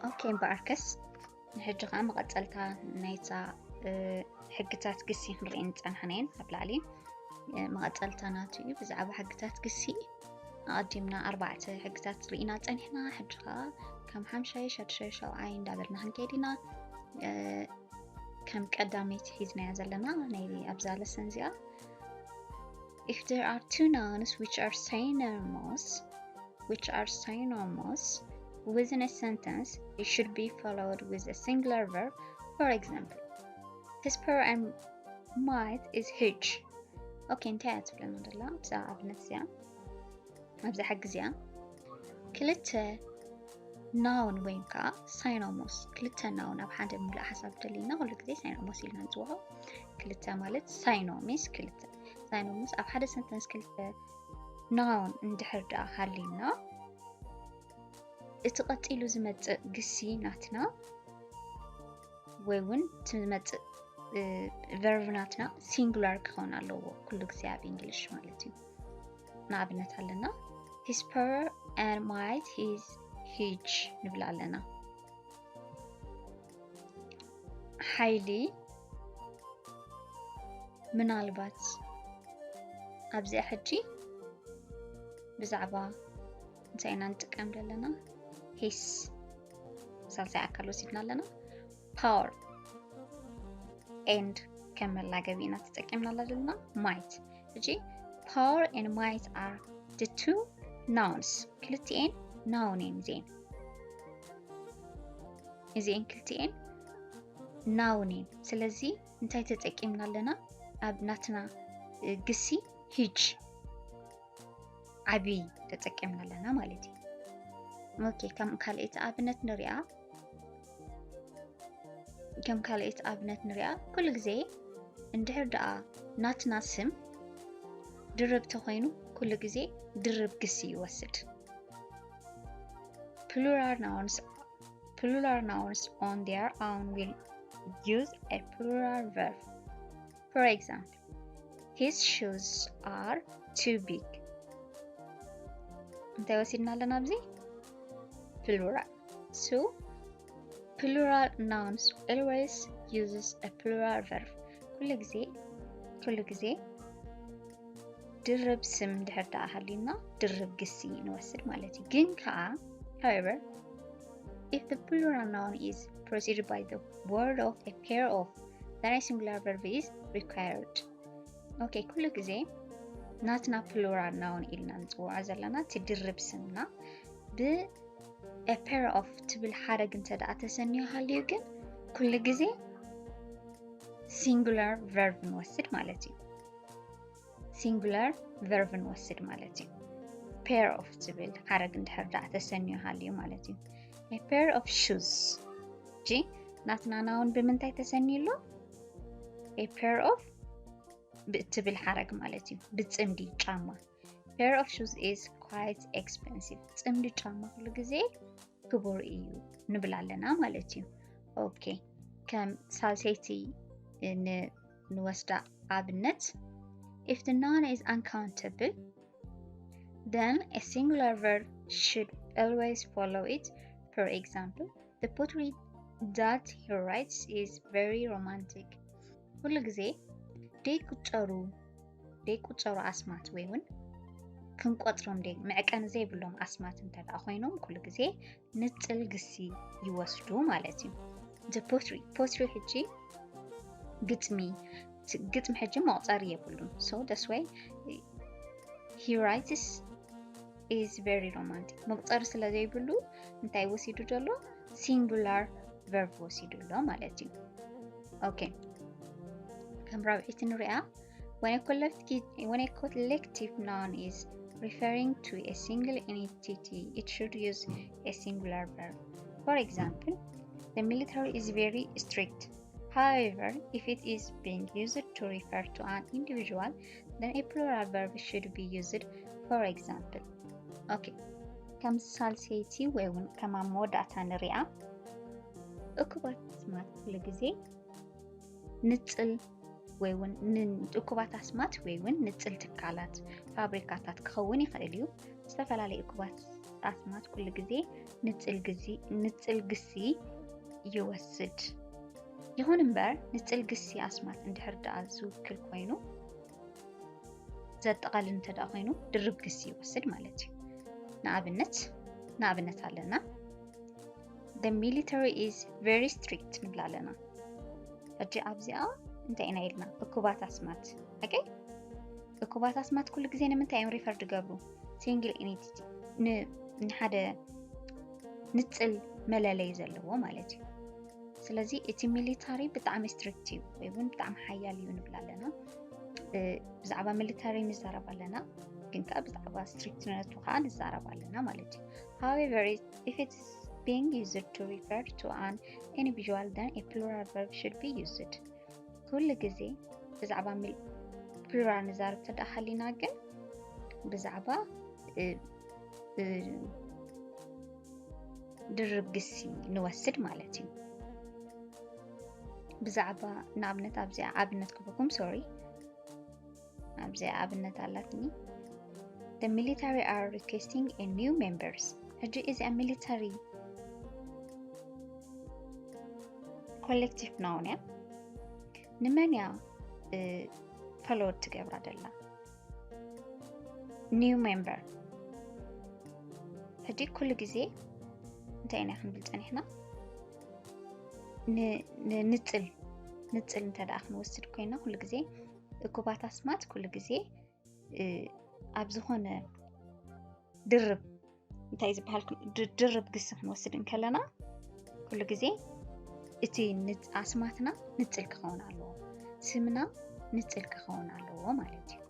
Okay, እምበኣርከስ ንሕጂ ከዓ መቐፀልታ ናይታ ሕግታት ግሲ ክንርኢ ንፀናሕና እየን። ኣብ ላዕሊ መቐፀልታ ናቱ እዩ። ብዛዕባ ሕግታት ግሲ ኣቐዲምና ኣርባዕተ ሕግታት ርኢና ፀኒሕና። ሕጂ ከዓ ከም ሓምሻይ፣ ሻድሻይ፣ ሻውዓይ እንዳበልና ክንከይድ ኢና። ከም ቀዳመይቲ ሒዝናያ ዘለና ናይ ኣብዛ ለሰን እዚኣ፣ if there are two nouns which are synonymous which are synonymous within a sentence, it should be followed with a singular verb. For example, his power and might is huge. Okay, እንታይ እያ ትብለና ዘላ ኣብዛ ኣብነት እዚኣ? ኣብዚ ሕጊ እዚኣ ክልተ noun ወይም ከዓ synonymous፣ ክልተ noun ኣብ ሓደ ምሉእ ሓሳብ ደሊና ኩሉ ግዜ synonymous ኢልና ንፅውዖ። ክልተ ማለት syno means ክልተ፣ synonymous ኣብ ሓደ sentence ክልተ noun እንድሕር ደኣ ሃሊና፣ እቲ ቀፂሉ ዝመፅእ ግሲ ናትና ወይ እውን እቲ ዝመፅእ verb ናትና singular ክኸውን ኣለዎ ኩሉ ግዜ ኣብ English ማለት እዩ። ንኣብነት ኣለና፣ his power and might is huge ንብል ኣለና። ሓይሊ ምናልባት ኣብዚኣ ሕጂ ብዛዕባ እንታይ ኢና ንጥቀም ዘለና? His ሳልሳይ ኣካል ወሲድና ኣለና። Power and ከም መላገቢ ኢና ተጠቂምና ዘለና። Might፣ ሕጂ power and might are the two nouns። ክልቲኤን noun እየን እዚኤን። እዚኤን ክልቲኤን noun እየን። ስለዚ እንታይ ተጠቂምና ኣለና? ኣብ ናትና ግሲ huge፣ ዓቢ፣ ተጠቂምና ኣለና ማለት እዩ። Okay፣ ከም ካልኣይቲ ኣብነት ንሪኣ። ከም ካልኣይቲ ኣብነት ንሪኣ። ኩሉ ግዜ እንድሕር ደኣ ናትና ስም ድርብ ተኾይኑ ኩሉ ግዜ ድርብ ግሲ ይወስድ። Plural nouns, plural nouns on their own will use a plural verb. For example, his shoes are too big. እንታይ ወሲድና ኣለና ኣብዚ? Plural. So plural nouns always uses a plural verb. ኩሉ ግዜ ኩሉ ግዜ ድርብ ስም እንድሕር ደኣ ሃሊና ድርብ ግሲ ንወስድ ማለት እዩ። ግን ከዓ however, if the plural noun is preceded by the word of a pair of, then a singular verb is required. Okay፣ ኩሉ ግዜ ናትና plural noun ኢልና ንፅውዖ ዘለና እቲ ድርብ ስምና ብ a pair of ትብል ሓረግ እንተ ደኣ ተሰንዮ ሃልዩ ግን ኩሉ ግዜ singular verb ንወስድ ማለት እዩ። Singular verb ንወስድ ማለት እዩ። Pair of ትብል ሓረግ እንድሕር ደኣ ተሰንዮ ሃልዩ ማለት እዩ። A pair of shoes። ሕጂ ናትና noun ብምንታይ ተሰንዩ ኣሎ? A pair of ብእትብል ሓረግ ማለት እዩ። ብፅምዲ ጫማ። Pair of shoes is quite expensive። ፅምዲ ጫማ ኩሉ ግዜ ክቡር እዩ ንብል ኣለና ማለት እዩ። Okay፣ ከም ሳልሰይቲ ንወስዳ ኣብነት፣ if the noun is uncountable, then a singular verb should always follow it. For example, the poetry that he writes is very romantic. ኩሉ ግዜ ደይቁጸሩ ደይቁጸሩ ኣስማት ወይ እውን ክንቆጽሮም ደይ መዕቀኒ ዘይብሎም ኣስማት እንተ ደኣ ኮይኖም ኩሉ ግዜ ንጽል ግሲ ይወስዱ ማለት እዩ። The poetry፣ poetry ሕጂ ግጥሚ፣ ግጥሚ ሕጂ መቑጸሪ የብሉን። So that's why he writes is very romantic። መቑጸሪ ስለ ዘይብሉ እንታይ ወሲዱ ዘሎ? Singular verb ወሲዱ ኣሎ ማለት እዩ። Okay፣ ከም ራብዒቲ ንሪኣ። When a collective, when a collective noun is referring to a single entity, it should use a singular verb. For example, the military is very strict. However, if it is being used to refer to an individual, then a plural verb should be used. For example, okay፣ ከም ሳልሰይቲ ወይ እውን ከም ኣብ መወዳእታ ንሪኣ። እኩባት ኣስማት ኩሉ ግዜ ንጽል ወይ እውን ን-፣ እኩባት ኣስማት ወይ እውን ንጽል ትካላት፣ ፋብሪካታት ክኸውን ይኽእል እዩ። ዝተፈላለዩ እኩባት ኣስማት ኩሉ ግዜ ንጽል ግሲ ይወስድ። ይኹን እምበር ንጽል ግሲ ኣስማት እንድሕር ደኣ ዝውክል ኮይኑ ዘጠቓልል እንተ ደኣ ኮይኑ ድርብ ግሲ ይወስድ ማለት እዩ። ንኣብነት ንኣብነት ኣለና the military is very strict ንብል ኣለና። ሕጂ ኣብዚኣ እንታይ ኢና ኢልና? እኩባት ኣስማት ኣገይ እኩባት ኣስማት ኩሉ ግዜ ንምንታይ እዮም refer ዝገብሩ? Single entity ንሓደ ንጽል መለለይ ዘለዎ ማለት እዩ። ስለዚ እቲ ሚሊታሪ ብጣዕሚ ስትሪክት እዩ ወይ እውን ብጣዕሚ ሓያል እዩ ንብል ኣለና። ብዛዕባ ሚሊታሪ ንዛረብ ኣለና፣ ግን ከዓ ብዛዕባ ስትሪክትነቱ ከዓ ንዛረብ ኣለና ማለት እዩ። However, if it's being used to refer to an individual, then a plural verb should be used. ኩሉ ግዜ ብዛዕባ plural ንዛረብ ተደኣ ሃሊና ግን ብዛዕባ ድርብ ግሲ ንወስድ ማለት እዩ። ብዛዕባ ንኣብነት ኣብዚኣ ኣብነት ክበኩም sorry ኣብዚኣ ኣብነት ኣላትኒ the military are requesting a new members። ሕጂ እዚኣ ሚሊታሪ ኮሌክቲቭ ናውን እያ። ንመን እያ ፎሎወር ትገብራ ደላ? New member። ሕጂ ኩሉ ግዜ እንታይ ኢና ክንብል ጸኒሕና? ንጽል ንጽል እንተ ደኣ ክንወስድ ኮይና ኩሉ ግዜ እኩባት ኣስማት ኩሉ ግዜ ኣብ ዝኾነ ድርብ እንታይ ዝበሃል ድርብ ግሲ ክንወስድ እንከለና ኩሉ ግዜ እቲ ኣስማትና ንጽል ክኸውን ኣለዎ፣ ስምና ንጽል ክኸውን ኣለዎ ማለት እዩ።